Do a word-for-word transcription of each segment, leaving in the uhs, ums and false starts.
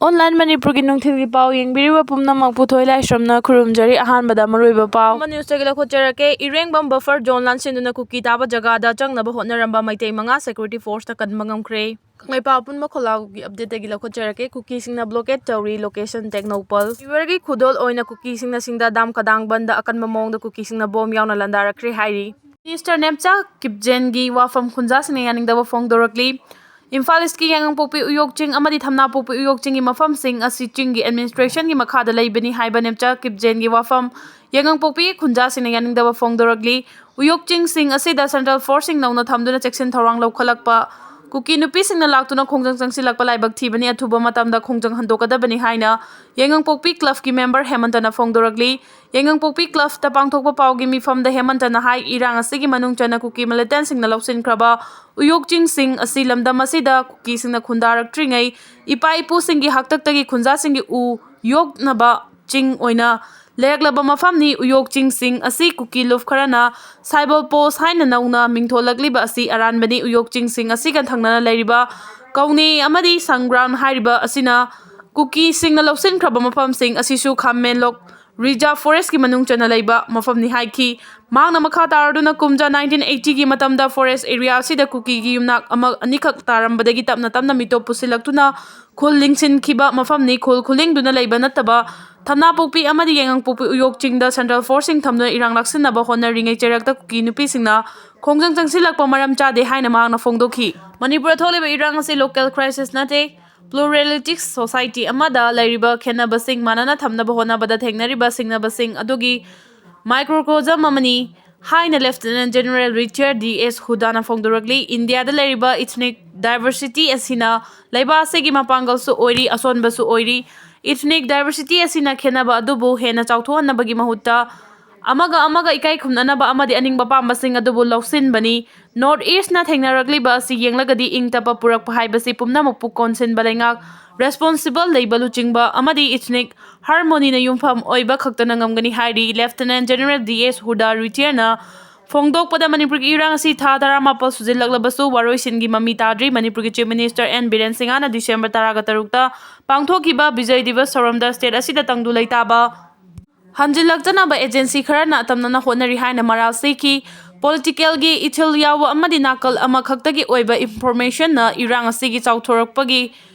Online ꯃꯅꯤꯄꯨꯔꯒꯤ ꯅꯨꯡꯊꯤꯜꯒꯤ ꯄꯥꯎ ꯌꯦꯡꯕꯤꯔꯤꯕ ꯄꯨꯝꯅꯃꯛꯄꯨ ꯊꯣꯏ ꯂꯥꯏꯁ꯭ꯔꯝꯅ ꯈꯨꯔꯨꯝꯖꯔꯤ꯫ ꯑꯍꯥꯟꯕꯗ ꯃꯔꯨꯑꯣꯏꯕ ꯄꯥꯎ꯫ ꯑꯃ ꯅ꯭ꯌꯨꯁꯇꯒꯤ ꯂꯧꯈꯠꯆꯔꯛꯀꯦ꯫ ꯏꯔꯦꯡꯕꯝ ꯕꯐꯔ ꯖꯣꯟ ꯂꯥꯟꯁꯤꯟꯗꯨꯅ ꯀꯨꯀꯤ ꯇꯥꯕ ꯖꯒꯥꯗ ꯆꯪꯅꯕ ꯍꯣꯠꯅꯔꯝꯕ ꯃꯩꯇꯩ ꯃꯉꯥ ꯁꯦꯀ꯭ꯌꯨꯔꯤꯇꯤ ꯐꯣꯔꯁꯅ ꯀꯟꯕ ꯉꯝꯈ꯭ꯔꯦ꯫ ꯀꯪꯂꯩꯄꯥꯛ ꯑꯄꯨꯟꯕ ꯈꯣꯜꯂꯥꯎꯒꯤ ꯑꯞꯗꯦꯠꯇꯒꯤ ꯂꯧꯈꯠꯆꯔꯛꯀꯦ꯫ ꯀꯨꯀꯤꯁꯤꯡꯅ ꯕ꯭ꯂꯣꯀꯦꯠ ꯇꯧꯔꯤ ꯂꯣꯀꯦꯁꯟ ꯇꯦꯡꯅꯧꯄꯜ꯫ ꯐꯤꯚꯔꯒꯤ ꯈꯨꯗꯣꯜ ꯑꯣꯏꯅ ꯀꯨꯀꯤꯁꯤꯡꯅ ꯁꯤꯡꯗꯥ ꯗꯥꯝ ꯈꯗꯥꯡ ꯕꯟꯗ ꯑꯀꯟꯕ ꯃꯑꯣꯡꯗ ꯀꯨꯀꯤꯁꯤꯡꯅ ꯕꯣꯝ ꯌꯥꯎꯅ ꯂꯥꯟꯗꯥꯔꯛꯈ꯭ꯔꯦ ꯍꯥꯏꯔꯤ꯫ ꯃꯤꯅꯤꯁꯇꯔ ꯅꯦꯝꯆꯥ ꯀꯤꯞꯖꯦꯟꯒꯤ ꯋꯥꯐꯝ ꯈꯨꯟꯖꯥꯁꯤꯡꯅ ꯌꯥꯅꯤꯡꯗꯕ ꯐꯣꯡꯗꯣꯔꯛꯂꯤ꯫ ꯏꯝꯐꯥꯜ ꯏꯁꯀꯤ ꯌꯥꯏꯉꯪꯄꯣꯛꯄꯤ ꯎꯌꯣꯛ ꯆꯤꯡ ꯑꯃꯗꯤ ꯊꯝꯅꯥꯄꯣꯛꯄꯤ ꯎꯌꯣꯛ ꯆꯤꯡꯒꯤ ꯃꯐꯝꯁꯤꯡ ꯑꯁꯤ ꯆꯤꯡꯒꯤ ꯑꯦꯗꯃꯤꯅꯤꯁꯇ꯭ꯔꯦꯁꯟꯒꯤ ꯃꯈꯥꯗ ꯂꯩꯕꯅꯤ ꯍꯥꯏꯕ ꯅꯦꯝꯆꯥ ꯀꯤꯞꯖꯦꯟꯒꯤ ꯋꯥꯐꯝ ꯌꯥꯏꯉꯪꯄꯣꯛꯄꯤ ꯈꯨꯟꯖꯥꯁꯤꯡꯅ ꯌꯥꯅꯤꯡꯗꯕ ꯐꯣꯡꯗꯣꯔꯛꯂꯤ꯫ ꯎꯌꯣꯛ ꯆꯤꯡꯁꯤꯡ ꯑꯁꯤꯗ ꯁꯦꯟꯇ꯭ꯔꯦꯜ ꯐꯣꯔꯁꯁꯤꯡ ꯅꯧꯅ ꯊꯝꯗꯨꯅ ꯆꯦꯛꯁꯤꯟ ꯊꯧꯔꯥꯡ ꯂꯧꯈꯠꯂꯛꯄ, ꯀꯨꯀꯤ ꯅꯨꯄꯤꯁꯤꯡꯅ ꯂꯥꯛꯇꯨꯅ ꯈꯣꯡꯖꯪ ꯆꯪꯁꯤꯜꯂꯛꯄ ꯂꯥꯏꯕꯛ ꯊꯤꯕꯅꯤ, ꯑꯊꯨꯕ ꯃꯇꯝꯗ ꯈꯣꯡꯖꯪ ꯍꯟꯗꯣꯛꯀꯗꯕꯅꯤ ꯍꯥꯏꯅ ꯌꯥꯏꯉꯪꯄꯣꯛꯄꯤ ꯀ꯭ꯂꯕꯀꯤ ꯃꯦꯝꯕꯔ ꯍꯦꯃꯟꯇꯅ ꯐꯣꯡꯗꯣꯔꯛꯂꯤ꯫ ꯌꯥꯏꯉꯪꯄꯣꯛꯄꯤ ꯀ꯭ꯂꯕꯇ ꯄꯥꯡꯊꯣꯛꯄ ꯄꯥꯎꯒꯤ ꯃꯤꯐꯝꯗ ꯍꯦꯃꯟꯇꯅ ꯍꯥꯏ, ꯏꯔꯥꯡ ꯑꯁꯤꯒꯤ ꯃꯅꯨꯡ ꯆꯟꯅ ꯀꯨꯀꯤ ꯃꯤꯂꯤꯇꯦꯟꯁꯤꯡꯅ ꯂꯧꯁꯤꯟꯈ꯭ꯔꯕ ꯎꯌꯣꯛ ꯆꯤꯡꯁꯤꯡ ꯑꯁꯤ ꯂꯝꯗꯝ ꯑꯁꯤꯗ ꯀꯨꯀꯤꯁꯤꯡꯅ ꯈꯨꯟꯗꯥꯔꯛꯇ꯭ꯔꯤꯉꯩ ꯏꯄꯥ ꯏꯄꯨꯁꯤꯡꯒꯤ ꯍꯥꯛꯇꯛꯇꯒꯤ ꯈꯨꯟꯖꯥꯁꯤꯡꯒꯤ ꯎ ꯌꯣꯛꯅꯕ ꯆꯤꯡ ꯑꯣꯏꯅ ꯂꯩꯔꯛꯂꯕ ꯃꯐꯝꯅꯤ꯫ ꯎꯌꯣꯛ ꯆꯤꯡꯁꯤꯡ ꯑꯁꯤ ꯀꯨꯀꯤ ꯂꯨꯞ ꯈꯔꯅ ꯁꯥꯏꯕꯣꯜ ꯄꯣꯁ ꯍꯥꯏꯅ ꯅꯧꯅ ꯃꯤꯡꯊꯣꯜꯂꯛꯂꯤꯕ ꯑꯁꯤ ꯑꯔꯥꯟꯕꯅꯤ꯫ ꯎꯌꯣꯛ ꯆꯤꯡꯁꯤꯡ ꯑꯁꯤꯒ ꯊꯪꯅꯅ ꯂꯩꯔꯤꯕ ꯀꯧꯅꯦ ꯑꯃꯗꯤ ꯁꯪꯒ꯭ꯔꯥꯝ ꯍꯥꯏꯔꯤꯕ ꯑꯁꯤꯅ ꯀꯨꯀꯤꯁꯤꯡꯅ ꯂꯧꯁꯤꯟꯈ꯭ꯔꯕ ꯃꯐꯝꯁꯤꯡ ꯑꯁꯤꯁꯨ ꯈꯥꯃꯦꯟꯂꯣꯛ ꯔꯤꯖꯥꯔꯚ ꯐꯣꯔꯦꯁ꯭ꯠꯀꯤ ꯃꯅꯨꯡ ꯆꯟꯅ ꯂꯩꯕ ꯃꯐꯝꯅꯤ ꯍꯥꯏꯈꯤ꯫ ꯃꯍꯥꯛꯅ ꯃꯈꯥ ꯇꯥꯔꯗꯨꯅ ꯀꯨꯝꯖꯥ ꯅꯥꯏꯟꯇꯤꯟ ꯑꯩꯠꯇꯤꯒꯤ ꯃꯇꯝꯗ ꯐꯣꯔꯦꯁ꯭ꯠ ꯑꯦꯔꯤꯌꯥ ꯑꯁꯤꯗ ꯀꯨꯀꯤꯒꯤ ꯌꯨꯝꯅꯥꯛ ꯑꯃ ꯑꯅꯤꯈꯛ ꯇꯥꯔꯝꯕꯗꯒꯤ ꯇꯞꯅ ꯇꯞꯅ ꯃꯤꯇꯣꯞ ꯄꯨꯁꯤꯜꯂꯛꯇꯨꯅ ꯈꯨꯜ ꯂꯤꯡꯁꯤꯟꯈꯤꯕ ꯃꯐꯝꯅꯤ꯫ ꯈꯨꯜ ꯈꯨꯜꯂꯤꯡꯗꯨꯅ ꯂꯩꯕ ꯅꯠꯇꯕ ꯊꯝꯅꯥꯄꯣꯛꯄꯤ ꯑꯃꯗꯤ ꯌꯥꯏꯉꯪꯄꯣꯛꯄꯤ ꯎꯌꯣꯛ ꯆꯤꯡꯗ ꯁꯦꯟꯇ꯭ꯔꯦꯜ ꯐꯣꯔꯁꯁꯤꯡ ꯊꯝꯗꯨꯅ ꯏꯔꯥꯡ ꯂꯥꯛꯁꯤꯟꯅꯕ ꯍꯣꯠꯅꯔꯤꯉꯩ ꯆꯩꯔꯛꯇ ꯀꯨꯀꯤ ꯅꯨꯄꯤꯁꯤꯡꯅ ꯈꯣꯡꯖꯪ ꯆꯪꯁꯤꯜꯂꯛꯄ ꯃꯔꯝ ꯆꯥꯗꯦ ꯍꯥꯏꯅ ꯃꯍꯥꯛꯅ ꯐꯣꯡꯗꯣꯛꯈꯤ꯫ ꯃꯅꯤꯄꯨꯔꯗ ꯊꯣꯛꯂꯤꯕ ꯏꯔꯥꯡ ꯑꯁꯤ ꯂꯣꯀꯦꯜ ꯀ꯭ꯔꯥꯏꯁꯤꯁ ꯅꯠꯇꯦ꯫ ꯄ꯭ꯂꯨꯔꯦꯂꯤꯁꯇꯤꯛ ꯁꯣꯁꯥꯏꯇꯤ ꯑꯃꯗ ꯂꯩꯔꯤꯕ ꯈꯦꯠꯅꯕꯁꯤꯡ ꯃꯥꯟꯅꯅ ꯊꯝꯅꯕ ꯍꯣꯠꯅꯕꯗ ꯊꯦꯡꯅꯔꯤꯕ ꯁꯤꯡꯅꯕꯁꯤꯡ ꯑꯗꯨꯒꯤ ꯃꯥꯏꯀ꯭ꯔꯣꯀꯣꯖꯝ ꯑꯃꯅꯤ ꯍꯥꯏꯅ ꯂꯦꯐꯇꯤꯅꯦꯟ ꯖꯦꯅꯔꯦꯜ ꯔꯤꯆꯥꯔꯗ ꯗꯤ ꯑꯦꯁ ꯍꯨꯗꯥꯅ ꯐꯣꯡꯗꯣꯔꯛꯂꯤ꯫ ꯏꯟꯗꯤꯌꯥꯗ ꯂꯩꯔꯤꯕ ꯏꯊꯅꯤꯛ ꯗꯥꯏꯚꯔꯁꯤꯇꯤ ꯑꯁꯤꯅ ꯂꯩꯕꯥꯛ ꯑꯁꯤꯒꯤ ꯃꯄꯥꯡꯒꯜꯁꯨ ꯑꯣꯏꯔꯤ, ꯑꯁꯣꯟꯕꯁꯨ ꯑꯣꯏꯔꯤ꯫ ꯏꯊꯅꯤꯛ ꯗꯥꯏꯚꯔꯁꯤꯇꯤ ꯑꯁꯤꯅ ꯈꯦꯠꯅꯕ ꯑꯗꯨꯕꯨ ꯍꯦꯟꯅ ꯆꯥꯎꯊꯣꯛꯍꯟꯅꯕꯒꯤ ꯃꯍꯨꯠꯇ ꯑꯃꯒ ꯑꯃꯒ ꯏꯀꯥꯏ ꯈꯨꯝꯅꯅꯕ ꯑꯃꯗꯤ ꯑꯅꯤꯡꯕ ꯄꯥꯝꯕꯁꯤꯡ ꯑꯗꯨꯕꯨ ꯂꯧꯁꯤꯟꯕꯅꯤ꯫ ꯅꯣꯔꯠ ꯏꯁ꯭ꯠꯅ ꯊꯦꯡꯅꯔꯛꯂꯤꯕ ꯑꯁꯤ ꯌꯦꯡꯂꯒꯗꯤ ꯏꯪ ꯇꯞꯄ ꯄꯨꯔꯛꯄ ꯍꯥꯏꯕꯁꯤ ꯄꯨꯝꯅꯃꯛꯄꯨ ꯀꯣꯟꯁꯤꯟꯕ ꯂꯩꯉꯥꯛ, ꯔꯦꯁꯄꯣꯟꯁꯤꯕꯜ ꯂꯩꯕ ꯂꯨꯆꯤꯡꯕ ꯑꯃꯗꯤ ꯏꯊꯅꯤꯛ ꯍꯥꯔꯃꯣꯅꯤꯅ ꯌꯨꯝꯐꯝ ꯑꯣꯏꯕ ꯈꯛꯇꯅ ꯉꯝꯒꯅꯤ ꯍꯥꯏꯔꯤ ꯂꯦꯐꯇꯤꯅꯦꯟ ꯖꯦꯅꯔꯦꯜ ꯗꯤ ꯑꯦꯁ ꯍꯨꯗꯥ ꯔꯤꯇꯤꯌꯔꯅ ꯐꯣꯡꯗꯣꯛꯄꯗ, ꯃꯅꯤꯄꯨꯔꯒꯤ ꯏꯔꯥꯡ ꯑꯁꯤ ꯊꯥ ꯇꯔꯥꯃꯥꯄꯜ ꯁꯨꯖꯤꯜꯂꯛꯂꯕꯁꯨ ꯋꯥꯔꯣꯏꯁꯤꯟꯒꯤ ꯃꯃꯤ ꯇꯥꯗ꯭ꯔꯤ꯫ ꯃꯅꯤꯄꯨꯔꯒꯤ Chief Minister N ꯕꯤꯔꯦꯟ ꯁꯤꯡꯍꯅ December ꯇꯔꯥꯒ ꯇꯔꯨꯛꯇ ꯄꯥꯡꯊꯣꯛꯈꯤꯕ ꯕꯤꯖꯣꯏ ꯗꯤꯕꯁ ꯊꯧꯔꯝꯗ state ꯑꯁꯤꯗ ꯇꯪꯗꯨ ꯂꯩꯇꯥꯕ ꯍꯟꯖꯤꯜꯂꯛꯇꯅꯕ agency ꯈꯔꯅ ꯑꯇꯝꯅꯅ ꯍꯣꯠꯅꯔꯤ ꯍꯥꯏꯅ ꯃꯔꯥꯜ ꯁꯤꯈꯤ꯫ Politicalꯒꯤ ꯏꯊꯤꯜ ꯌꯥꯎꯕ ꯑꯃꯗꯤ ꯅꯥꯀꯜ ꯑꯃꯈꯛꯇꯒꯤ ꯑꯣꯏꯕ informationꯅ ꯏꯔꯥꯡ ꯑꯁꯤꯒꯤ ꯆꯥꯎꯊꯣꯔꯛꯄꯒꯤ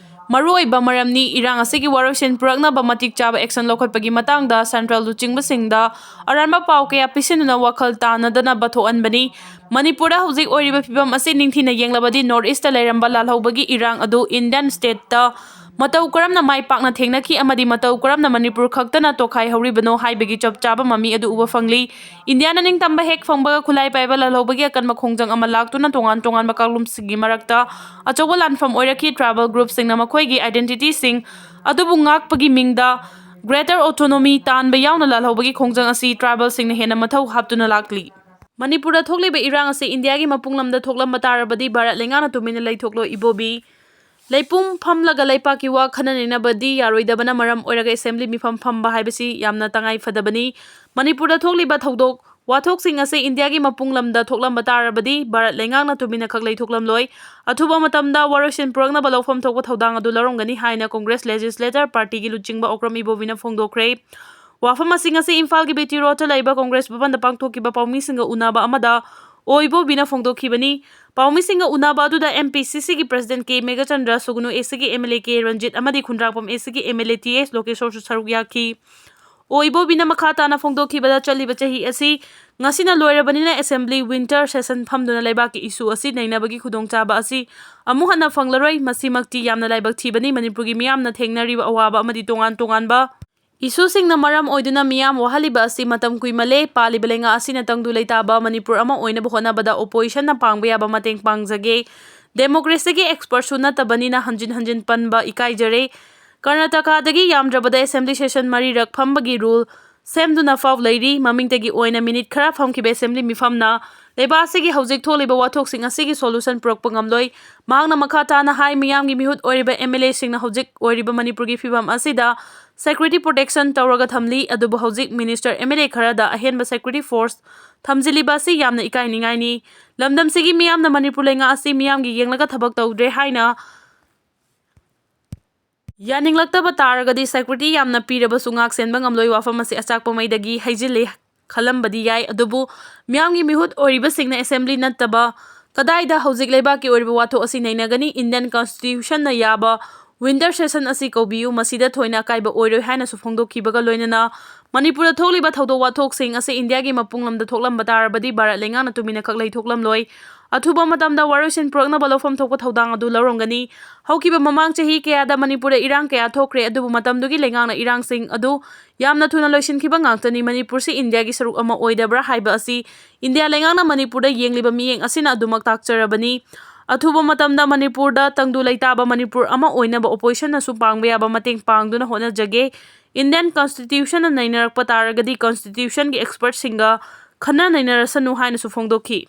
ꯃꯔꯨꯑꯣꯏꯕ ꯃꯔꯝꯅꯤ꯫ ꯏꯔꯥꯡ ꯑꯁꯤꯒꯤ ꯋꯥꯔꯣꯏꯁꯤꯟ ꯄꯨꯔꯛꯅꯕ ꯃꯇꯤꯛ ꯆꯥꯕ action ꯂꯧꯈꯠꯄꯒꯤ ꯃꯇꯥꯡꯗ central ꯂꯨꯆꯤꯡꯕꯁꯤꯡꯗ ꯑꯔꯥꯟꯕ ꯄꯥꯎ ꯀꯌꯥ ꯄꯤꯁꯤꯟꯗꯨꯅ ꯋꯥꯈꯜ ꯇꯥꯅꯗꯅꯕ ꯊꯣꯛꯍꯟꯕꯅꯤ꯫ ꯃꯅꯤꯄꯨꯔꯗ ꯍꯧꯖꯤꯛ ꯑꯣꯏꯔꯤꯕ ꯐꯤꯕꯝ ꯑꯁꯤ ꯅꯤꯡꯊꯤꯅ ꯌꯦꯡꯂꯕꯗꯤ, North Eastꯇ ꯂꯩꯔꯝꯕ ꯂꯥꯜꯍꯧꯕꯒꯤ ꯏꯔꯥꯡ ꯑꯗꯨ Indian stateꯇ ꯃꯇꯧ ꯀꯔꯝꯅ ꯃꯥꯏ ꯄꯥꯛꯅ ꯊꯦꯡꯅꯈꯤ ꯑꯃꯗꯤ ꯃꯇꯧ ꯀꯔꯝꯅ ꯃꯅꯤꯄꯨꯔ ꯈꯛꯇꯅ ꯇꯣꯈꯥꯏꯍꯧꯔꯤꯕꯅꯣ ꯍꯥꯏꯕꯒꯤ ꯆꯞ ꯆꯥꯕ ꯃꯃꯤ ꯑꯗꯨ ꯎꯕ ꯐꯪꯂꯤ꯫ ꯏꯟꯗꯤꯌꯥꯅ ꯅꯤꯡꯇꯝꯕ ꯍꯦꯛ ꯐꯪꯕꯒ ꯈꯨꯠꯂꯥꯏ ꯄꯥꯏꯕ ꯂꯥꯜꯍꯧꯕꯒꯤ ꯑꯀꯟꯕ ꯈꯣꯡꯖꯪ ꯑꯃ ꯂꯥꯛꯇꯨꯅ ꯇꯣꯉꯥꯟ ꯇꯣꯉꯥꯟꯕ ꯀꯥꯡꯂꯨꯞꯁꯤꯡꯒꯤ ꯃꯔꯛꯇ ꯑꯆꯧꯕ ꯂꯥꯟꯐꯝ ꯑꯣꯏꯔꯛꯈꯤ꯫ Tribal groupꯁꯤꯡꯅ ꯃꯈꯣꯏꯒꯤ identityꯁꯤꯡ ꯑꯗꯨꯕꯨ ꯉꯥꯛꯄꯒꯤ ꯃꯤꯡꯗ Greater Autonomy ꯇꯥꯟꯕ ꯌꯥꯎꯅ ꯂꯥꯜꯍꯧꯕꯒꯤ ꯈꯣꯡꯖꯪ ꯑꯁꯤ tribalꯁꯤꯡꯅ ꯍꯦꯟꯅ ꯃꯊꯧ ꯍꯥꯞꯇꯨꯅ ꯂꯥꯛꯂꯤ꯫ ꯃꯅꯤꯄꯨꯔꯗ ꯊꯣꯛꯂꯤꯕ ꯏꯔꯥꯡ ꯑꯁꯤ ꯏꯟꯗꯤꯌꯥꯒꯤ ꯃꯄꯨꯡ ꯂꯝꯗ ꯊꯣꯛꯂꯝꯕ ꯇꯥꯔꯕꯗꯤ ꯚꯥꯔꯠ ꯂꯩꯉꯥꯛꯅ ꯇꯨꯃꯤꯟꯅ ꯂꯩꯊꯣꯛꯂꯣꯏ꯫ ꯏꯕꯣꯕꯤ, ꯂꯩꯄꯨꯡ ꯐꯝꯂꯒ ꯂꯩꯄꯥꯛꯀꯤ ꯋꯥ ꯈꯟꯅ ꯅꯩꯅꯕꯗꯤ ꯌꯥꯔꯣꯏꯗꯕꯅ ꯃꯔꯝ ꯑꯣꯏꯔꯒ assembly ꯃꯤꯐꯝ ꯐꯝꯕ ꯍꯥꯏꯕꯁꯤ ꯌꯥꯝꯅ ꯇꯉꯥꯏ ꯐꯗꯕꯅꯤ꯫ ꯃꯅꯤꯄꯨꯔꯗ ꯊꯣꯛꯂꯤꯕ ꯊꯧꯗꯣꯛ ꯋꯥꯊꯣꯛꯁꯤꯡ ꯑꯁꯤ ꯏꯟꯗꯤꯌꯥꯒꯤ ꯃꯄꯨꯡ ꯂꯝꯗ ꯊꯣꯛꯂꯝꯕ ꯇꯥꯔꯕꯗꯤ ꯚꯥꯔꯠ ꯂꯩꯉꯥꯛꯅ ꯇꯨꯃꯤꯟꯅ ꯈꯛ ꯂꯩꯊꯣꯛꯂꯝꯂꯣꯏ꯫ ꯑꯊꯨꯕ ꯃꯇꯝꯗ ꯋꯥꯔꯣꯏꯁꯤꯟ ꯄꯨꯔꯛꯅꯕ ꯂꯧꯐꯝ ꯊꯣꯛꯄ ꯊꯧꯗꯥꯡ ꯑꯗꯨ ꯂꯧꯔꯝꯒꯅꯤ ꯍꯥꯏꯅ Congress Legislator Partyꯒꯤ ꯂꯨꯆꯤꯡꯕ ꯑꯣꯀ꯭ꯔꯝ ꯏꯕꯣꯕꯤꯅ ꯐꯣꯡꯗꯣꯛꯈ꯭ꯔꯦ꯫ ꯋꯥꯐꯝꯁꯤꯡ ꯑꯁꯤ ꯏꯝꯐꯥꯜꯒꯤ ꯕꯤ ꯇꯤ ꯔꯣꯗꯇ ꯂꯩꯕ Congress ꯚꯕꯟꯗ ꯄꯥꯡꯊꯣꯛꯈꯤꯕ ꯄꯥꯎꯃꯤꯁꯤꯡꯒ ꯎꯅꯕ ꯑꯃꯗ ꯑꯣ ꯏꯕꯣꯕꯤꯅ ꯐꯣꯡꯗꯣꯛꯈꯤꯕꯅꯤ꯫ ꯄꯥꯎꯃꯤꯁꯤꯡꯒ ꯎꯅꯕ ꯑꯗꯨꯗ M P C Cꯒꯤ President K Meghachandra, ꯁꯨꯒꯅꯨ A Cꯒꯤ M L A K Ranjit ꯑꯃꯗꯤ ꯈꯨꯟꯗ꯭ꯔꯥꯛꯄꯝ A Cꯒꯤ M L A T S ꯂꯣꯀꯦꯁꯣꯔꯁꯨ ꯁꯔꯨꯛ ꯌꯥꯈꯤ꯫ ꯑꯣ ꯏꯕꯣꯕꯤꯅ ꯃꯈꯥ ꯇꯥꯅ ꯐꯣꯡꯗꯣꯛꯈꯤꯕꯗ, ꯆꯠꯂꯤꯕ ꯆꯍꯤ ꯑꯁꯤ ꯉꯁꯤꯅ ꯂꯣꯏꯔꯕꯅꯤꯅ assembly winter session ꯐꯝꯗꯨꯅ ꯂꯩꯕꯥꯛꯀꯤ issue ꯑꯁꯤ ꯅꯩꯅꯕꯒꯤ ꯈꯨꯗꯣꯡꯆꯥꯕ ꯑꯁꯤ ꯑꯃꯨꯛ ꯍꯟꯅ ꯐꯪꯂꯔꯣꯏ꯫ ꯃꯁꯤꯃꯛꯇꯤ ꯌꯥꯝꯅ ꯂꯥꯏꯕꯛ ꯊꯤꯕꯅꯤ꯫ ꯃꯅꯤꯄꯨꯔꯒꯤ ꯃꯤꯌꯥꯝꯅ ꯊꯦꯡꯅꯔꯤꯕ ꯑꯋꯥꯕ ꯑꯃꯗꯤ ꯇꯣꯉꯥꯟ ꯇꯣꯉꯥꯟꯕ issueꯁꯤꯡꯅ ꯃꯔꯝ ꯑꯣꯏꯗꯨꯅ ꯃꯤꯌꯥꯝ ꯋꯥꯍꯜꯂꯤꯕ ꯑꯁꯤ ꯃꯇꯝ ꯀꯨꯏꯃꯜꯂꯦ꯫ ꯄꯥꯜꯂꯤꯕ ꯂꯩꯉꯥꯛ ꯑꯁꯤꯅ ꯇꯪꯗꯨ ꯂꯩꯇꯥꯕ ꯃꯅꯤꯄꯨꯔ ꯑꯃ ꯑꯣꯏꯅꯕ ꯍꯣꯠꯅꯕꯗ oppositionꯅ ꯄꯥꯡꯕ ꯌꯥꯕ ꯃꯇꯦꯡ ꯄꯥꯡꯖꯒꯦ꯫ Democracyꯒꯤ expertꯁꯨ ꯅꯠꯇꯕꯅꯤꯅ ꯍꯟꯖꯤꯟ ꯍꯟꯖꯤꯟ ꯄꯟꯕ ꯏꯀꯥꯏꯖꯔꯦ꯫ ꯀꯔꯅꯥꯇꯀꯥꯗꯒꯤ ꯌꯥꯝꯗ꯭ꯔꯕꯗ assembly session ꯃꯔꯤꯔꯛ ꯐꯝꯕꯒꯤ rule ꯁꯦꯝꯗꯨꯅ ꯐꯥꯎ ꯂꯩꯔꯤ꯫ ꯃꯃꯤꯡꯇꯒꯤ ꯑꯣꯏꯅ ꯃꯤꯅꯤꯠ ꯈꯔ ꯐꯝꯈꯤꯕ ꯑꯦꯁꯦꯝꯕ꯭ꯂꯤ ꯃꯤꯐꯝꯅ ꯂꯩꯕꯥꯛ ꯑꯁꯤꯒꯤ ꯍꯧꯖꯤꯛ ꯊꯣꯛꯂꯤꯕ ꯋꯥꯊꯣꯛꯁꯤꯡ ꯑꯁꯤꯒꯤ ꯁꯣꯂꯨꯁꯟ ꯄꯨꯔꯛꯄ ꯉꯝꯂꯣꯏ꯫ ꯃꯍꯥꯛꯅ ꯃꯈꯥ ꯇꯥꯅ ꯍꯥꯏ, ꯃꯤꯌꯥꯝꯒꯤ ꯃꯤꯍꯨꯠ ꯑꯣꯏꯔꯤꯕ ꯑꯦꯝ ꯑꯦꯜ ꯑꯦꯁꯤꯡꯅ ꯍꯧꯖꯤꯛ ꯑꯣꯏꯔꯤꯕ ꯃꯅꯤꯄꯨꯔꯒꯤ ꯐꯤꯕꯝ ꯑꯁꯤꯗ ꯁꯦꯀ꯭ꯌꯨꯔꯤꯇꯤ ꯄ꯭ꯔꯣꯇꯦꯛꯁꯟ ꯇꯧꯔꯒ ꯊꯝꯂꯤ, ꯑꯗꯨꯕꯨ ꯍꯧꯖꯤꯛ ꯃꯤꯅꯤꯁꯇꯔ, ꯑꯦꯝ ꯑꯦꯜ ꯑꯦ ꯈꯔꯗ ꯑꯍꯦꯟꯕ ꯁꯦꯀ꯭ꯌꯨꯔꯤꯇꯤ ꯐꯣꯔꯁ ꯊꯝꯖꯤꯜꯂꯤꯕ ꯑꯁꯤ ꯌꯥꯝꯅ ꯏꯀꯥꯏꯅꯤꯡꯉꯥꯏꯅꯤ꯫ ꯂꯝꯗꯝꯁꯤꯒꯤ ꯃꯤꯌꯥꯝꯅ ꯃꯅꯤꯄꯨꯔ ꯂꯩꯉꯥꯛ ꯑꯁꯤ ꯃꯤꯌꯥꯝꯒꯤ ꯌꯦꯡꯂꯒ ꯊꯕꯛ ꯇꯧꯗ꯭ꯔꯦ ꯍꯥꯏꯅ ꯌꯥꯅꯤꯡꯂꯛꯇꯕ ꯇꯥꯔꯒꯗꯤ ꯁꯦꯀ꯭ꯌꯨꯔꯤꯇꯤ ꯌꯥꯝꯅ ꯄꯤꯔꯕꯁꯨ ꯉꯥꯛ ꯁꯦꯟꯕ ꯉꯝꯂꯣꯏ꯫ ꯋꯥꯐꯝ ꯑꯁꯤ ꯑꯆꯥꯛꯄ ꯃꯩꯗꯒꯤ ꯍꯩꯖꯤꯜꯂꯤ ꯈꯜꯂꯝꯕꯗꯤ ꯌꯥꯏ, ꯑꯗꯨꯕꯨ ꯃꯤꯌꯥꯝꯒꯤ ꯃꯤꯍꯨꯠ ꯑꯣꯏꯔꯤꯕꯁꯤꯡꯅ ꯑꯦꯁꯦꯝꯕ꯭ꯂꯤ ꯅꯠꯇꯕ ꯀꯗꯥꯏꯗ ꯍꯧꯖꯤꯛ ꯂꯩꯕꯥꯛꯀꯤ ꯑꯣꯏꯔꯤꯕ ꯋꯥꯊꯣꯛ ꯑꯁꯤ ꯅꯩꯅꯒꯅꯤ? ꯏꯟꯗꯤꯌꯟ ꯀꯟꯁꯇꯤꯇ꯭ꯌꯨꯁꯟꯅ ꯌꯥꯕ ꯋꯤꯟꯇꯔ ꯁꯦꯁꯟ ꯑꯁꯤ ꯀꯧꯕꯤꯌꯨ, ꯃꯁꯤꯗ ꯊꯣꯏꯅ ꯑꯀꯥꯏꯕ ꯑꯣꯏꯔꯣꯏ ꯍꯥꯏꯅꯁꯨ ꯐꯣꯡꯗꯣꯛꯈꯤꯕꯒ ꯂꯣꯏꯅꯅ ꯃꯅꯤꯄꯨꯔꯗ ꯊꯣꯛꯂꯤꯕ ꯊꯧꯗꯣꯛ ꯋꯥꯊꯣꯛꯁꯤꯡ ꯑꯁꯤ ꯏꯟꯗꯤꯌꯥꯒꯤ ꯃꯄꯨꯡ ꯂꯝꯗ ꯊꯣꯛꯂꯝꯕ ꯇꯥꯔꯕꯗꯤ ꯚꯥꯔꯠ ꯂꯩꯉꯥꯛꯅ ꯇꯨꯃꯤꯟꯅ ꯈꯛ ꯂꯩꯊꯣꯛꯂꯝꯂꯣꯏ꯫ ꯑꯊꯨꯕ ꯃꯇꯝꯗ ꯋꯥꯔꯣꯏꯁꯤꯟ ꯄꯨꯔꯛꯅꯕ ꯂꯧꯐꯝ ꯊꯣꯛꯄ ꯊꯧꯗꯥꯡ ꯑꯗꯨ ꯂꯧꯔꯝꯒꯅꯤ꯫ ꯍꯧꯈꯤꯕ ꯃꯃꯥꯡ ꯆꯍꯤ ꯀꯌꯥꯗ ꯃꯅꯤꯄꯨꯔꯗ ꯏꯔꯥꯡ ꯀꯌꯥ ꯊꯣꯛꯈ꯭ꯔꯦ, ꯑꯗꯨꯕꯨ ꯃꯇꯝꯗꯨꯒꯤ ꯂꯩꯉꯥꯛꯅ ꯏꯔꯥꯡꯁꯤꯡ ꯑꯗꯨ ꯌꯥꯝꯅ ꯊꯨꯅ ꯂꯣꯏꯁꯤꯟꯈꯤꯕ ꯉꯥꯛꯇꯅꯤ꯫ ꯃꯅꯤꯄꯨꯔꯁꯤ ꯏꯟꯗꯤꯌꯥꯒꯤ ꯁꯔꯨꯛ ꯑꯃ ꯑꯣꯏꯗꯕ꯭ꯔꯥ ꯍꯥꯏꯕ ꯑꯁꯤ ꯏꯟꯗꯤꯌꯥ ꯂꯩꯉꯥꯛꯅ ꯃꯅꯤꯄꯨꯔꯗ ꯌꯦꯡꯂꯤꯕ ꯃꯤꯠꯌꯦꯡ ꯑꯁꯤꯅ ꯑꯗꯨꯃꯛ ꯇꯥꯛꯆꯔꯕꯅꯤ꯫ ꯑꯊꯨꯕ ꯃꯇꯝꯗ ꯃꯅꯤꯄꯨꯔꯗ ꯇꯪꯗꯨ ꯂꯩꯇꯥꯕ ꯃꯅꯤꯄꯨꯔ ꯑꯃ ꯑꯣꯏꯅꯕ ꯑꯣꯄꯣꯖꯤꯁꯟꯅꯁꯨ ꯄꯥꯡꯕ ꯌꯥꯕ ꯃꯇꯦꯡ ꯄꯥꯡꯗꯨꯅ ꯍꯣꯠꯅꯖꯒꯦ꯫ ꯏꯟꯗꯤꯌꯟ ꯀꯟꯁꯇꯤꯇ꯭ꯌꯨꯁꯟꯅ ꯅꯩꯅꯔꯛꯄ ꯇꯥꯔꯒꯗꯤ ꯀꯟꯁꯇꯤꯇ꯭ꯌꯨꯁꯟꯒꯤ ꯑꯦꯛꯁꯄꯔꯠꯁꯤꯡꯒ ꯈꯟꯅ ꯅꯩꯅꯔꯁꯅꯨ ꯍꯥꯏꯅꯁꯨ ꯐꯣꯡꯗꯣꯛꯈꯤ꯫